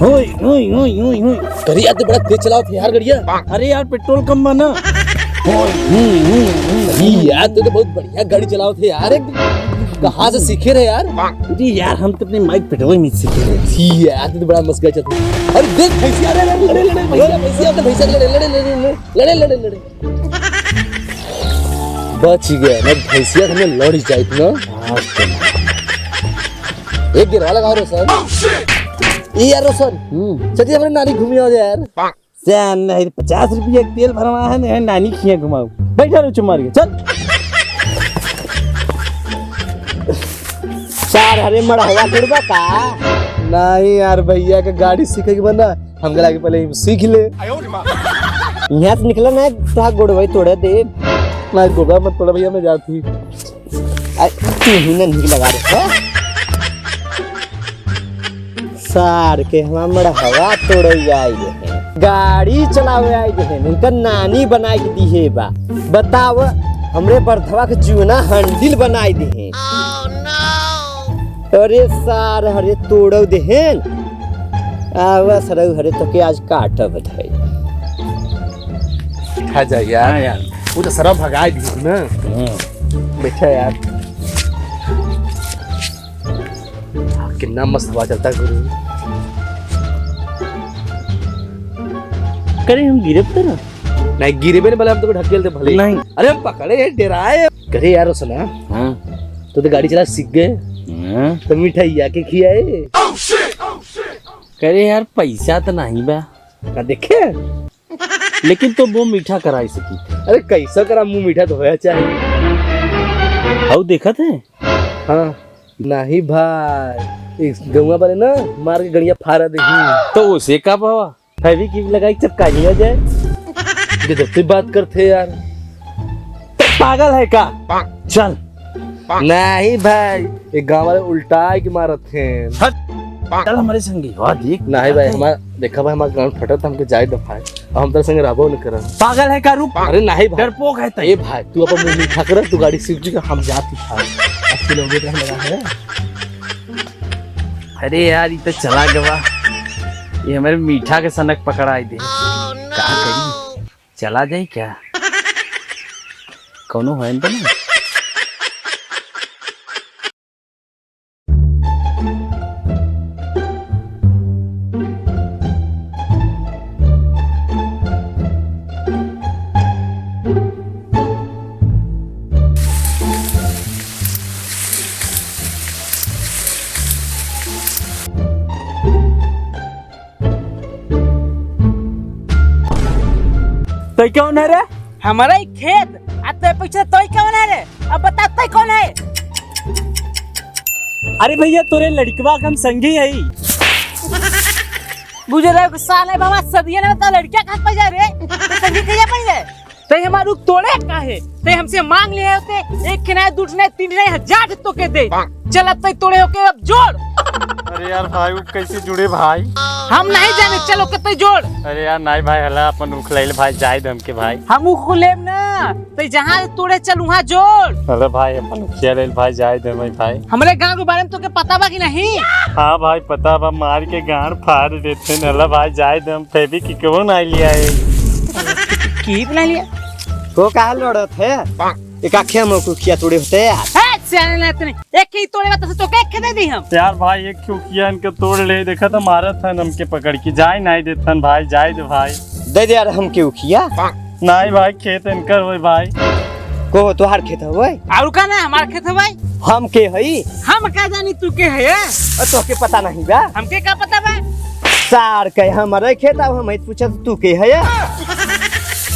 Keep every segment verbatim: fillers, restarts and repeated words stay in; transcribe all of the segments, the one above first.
होय, होय, होय, होय, होय। अरे यार, तू बड़ा तेज चलावत है यार गड़िया। अरे यार, पेट्रोल कम बा ना। होय, होय, होय, होय। अरे यार, तू तो बहुत बढ़िया गाड़ी चलावत है यार। एक कहाँ से सीखे रहे यार? अरे यार, हम तो अपने माइक पेट्रोल में सीखे रहे। छी यार, तू तो बड़ा मस्त गाड़ी चलावत है। अरे देख भैंसिया, अरे लड़े, लड़े, लड़े, भैंसिया, भैंसिया, अपने भैंसिया लड़े, लड़े, लड़े, लड़े, लड़े, लड़े, लड़े। बच गया ना, भैंसिया हमें लड़ जाइत ना। एक गिरवा लगाओ रोशन। ए यार रोशन, हम्म। चलिए हमरे नानी घूमी आओ यार। सैन नहीं, पचास रुपया के तेल भरवा है, नहीं नानी खिया घुमाओ। बैठा रहो चुप मार के, चल। सार हरे मड़हवा तुड़बा का? नहीं यार, भैया के गाड़ी सीखे के बा ना, हमके लागे पहले हम सीख ले। यहाँ से निकला ना, तो गोड़वा ही तोड़ दे। नहीं, गोड़वा मत तोड़ा भैया, मैं जाती। आ, तू ही ना निक लगा दे, हैं? सार के हमार मड़हवा तोड़े आई रहे, गाड़ी चलावे आई रहे, उनकर नानी बनाए के दिहे बा। बताव, हमरे बरधवा के जुअना हैंडल बनाए दिहे। अरे सार, हरे तोड़ो देहेन। आवा सरऊ, हरे तोके आज काटब धई। खा जा यार। हाँ यार। वो तो सरऊ भगाए दी ना। हाँ। बैठा यार। कितना मस्त हवा चलता गुरु। करे हम गिरब तो ना? नहीं, गिरबे नहीं, भले हम तो ढकेल दे भले। नहीं। अरे हम पकड़े हैं, डराए। करे यार, सुना। हाँ। तो, तो गाड़ी चला सीख गए। हाँ। तो मिठाइया के खियाए। करे यार, पैसा तो नहीं बा। का देखे? लेकिन तो वो मीठा कराई सकी थे। अरे कैसा करा, मुंह मीठा तो होया चाहिए। हाउ देखत है? हाँ। नहीं भाई, इस गौवा वाले ना मार के गड़िया फारा देही। तो उसे का बाबा? फेविक्विक लगाई, चपका लिया जाए। गजब से बात करते यार। तो पागल है का? चल। नहीं भाई, ये गाँव वाले उल्टा है कि मारत हैं। हट। चल हमारे संगी, वाह देख। नहीं भाई, हमारा, देखा भाई, हमारा गाँव फटत, हमके जाए दफाए। अब हम तेरे संगे रहबो न करब। पागल है का, रुक। अरे नहीं भाई। डरपोक है तै। ए भाई, तू अपन मुंह मीठा कर, तू गाड़ी सीख जी, हम जात ही भाई। अस्सी लोगों का लगा है। अरे यार, ई तो चला गवा। ये हमारे मीठा के सनक पकड़ाई दे। का करी? चला जाई क्या? कौनो है तो ना? तै कौन है रे? हमारा ही खेत, आ तै पूछे तै कौन है रे? अब बता तै कौन है? अरे भैया, तोरे लड़कवा के हम संगी है। बुझे रहे साले बाबा, सदिया ने बता लड़किया कहाँ पे जा रे? तो संगी कहिया पहिले? तै हमार रुख तोड़े काहे? तै हमसे मांग लिए होते, एक ठे नाहीं, दू ठे नाहीं, तीन ठे नाहीं, हजार ठे तोके दे। चल अब तै तोड़े होके अब जोड़। अरे यार भाई, वो कैसे जुड़े भाई? हम नहीं जाने, चल ओके तै जोड़। अरे यार नहीं भाई, हला अपन रुख ले ले भाई, जाए दे हमके भाई। हम रुख लेब ना, तै जहाँ तोड़े चल वहाँ जोड़। अरे भाई अपन रुखिया ले ले भाई, जाए दे भाई, भाई। हमरे गाँव के बारे में तोके पता बा कि नहीं? हाँ भाई पता बा, मार के गांड फाड़ देते न। हला भाई जाए दे हम। फेविक्विकवो नाहीं लिया है। कीप नाहीं लिया। तो काहे लड़त है? एक आखे हम को खिया तोड़े होते यार। हे, सियाने ना इतने। एक ही तोड़े बा, तो तोके एक दे दी हम। यार भाई, एक क्यों किया इनके तोड़ ले, देखा तो मारत है हमके पकड़ के, जाए नाहीं देतन भाई, जाए दे भाई। दे दे यार हमके उखिया। नाहीं भाई, खेत इनकर होए भाई। को तोहार खेत होए? और का ना, हमार खेत होए। हम के हई? हम का जानी तू के है? अ, तोहके पता नहीं बा? हमके का पता बा? सार के हमरे खेत, अब हम पूछत तू के है?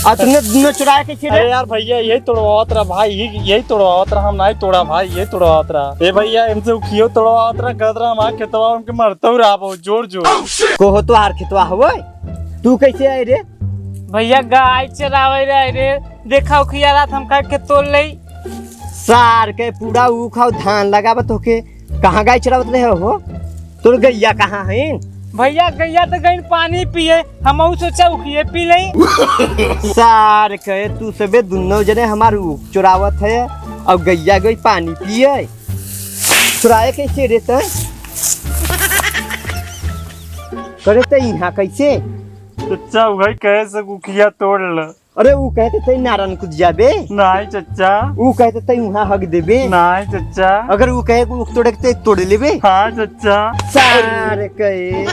अ, तुमने दुनो चुराए के खेत? अरे यार भैया, यही तोड़वावत रहा भाई, यही, यही तोड़वावत रहा, हम नाहीं तोड़ा भाई, यही तोड़वावत रहा। ए भैया, इनसे उखियो तोड़वावत रहा, कहत रहा हमार खेतवा, उनके मरतौ रहा बहुत जोर जोर। को हो तोहार खेतवा होए? तू कैसे आए रे? भैया गाय चरावे रहे रे, देखा उखिया रात हम काट के तोड़ लई। सार के पूरा ऊख अउ धान लगावा तोके, कहाँ गाय चरावत रहे हो? तोर गैया कहाँ हईन? भैया गैया तो गईन पानी पिए, हमहू सोचा उखिए पी लई। सार के तू सबे दुनो जने हमार ऊख चोरावत है अउ गैया गई पानी पिए। चुराए कैसे रे तैं? करे ते यहाँ कैसे? चच्चा, वही कहे से उखिया तोड़ ल। अरे, ऊ कहते ते नारन कुछ जाबे? नहीं चच्चा। ऊ कहते ते वहाँ हग देबे? नहीं चच्चा। अगर ऊ कहे ऊख तोड़े के ते तोड़ लेबे? हाँ चच्चा। सार कहे।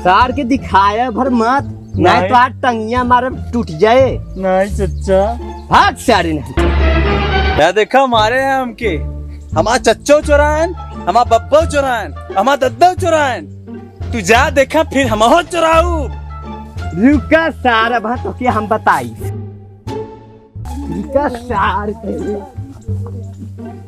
सार के दिखाया भर मत, नहीं नहीं। तो आज टंगिया मारे टूट जाए। नहीं चच्चा। भाग सारे नहीं। या देखा, मारे हैं हमके, हमार चच्चो चोरायन, हमार बब्बो चोरायन, हमार दद्दो चोरायन। तू जा देखा, फिर हमहू चोराऊ। रुका सार, अब तोके हम बताई। रुका सार के।